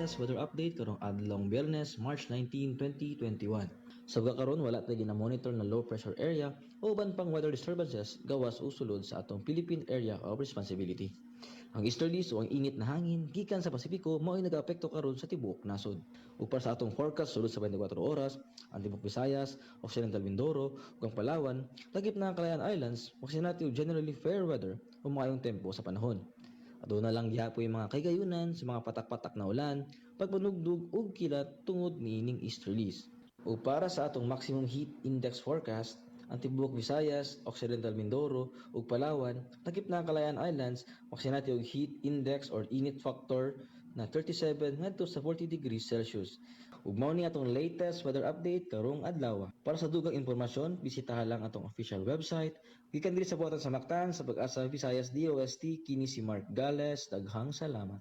Latest weather update karong adlong Biyernes, March 19, 2021. Sa karon, wala tay gina-monitor na low pressure area o uban pang weather disturbances gawas o sulod sa atong Philippine Area of Responsibility. Ang easterlies o ang init na hangin gikan sa Pasipiko mao'y nagaapekto karon sa tibuok nasod. Ug para sa atong forecast sulod sa 24 oras, ang tibuok Visayas, Occidental Mindoro ug ang Palawan, lakip na ang Kalayaan Islands, magsinati og generally fair weather o maayong tempo sa panahon. Aduna lang gihapoy mga kahigayunan sa mga patak-patak na ulan, pagpanugdog ug kilat tungod niining easterlies. Ug para sa atong maximum heat index forecast, ang tibuok Visayas, Occidental Mindoro ug Palawan, lakip na ang Kalayaan Islands, magsinati og heat index or init factor na 37 ngadto sa 40 degrees Celsius. Ug mao ni atong latest weather update karong adlaw. Para sa dugang impormasyon, bisitaha lang atong official website. Gikan diri sa buhatan sa Mactan sa Pag-asa Visayas DOST, kini si Mark Gales. Daghang salamat.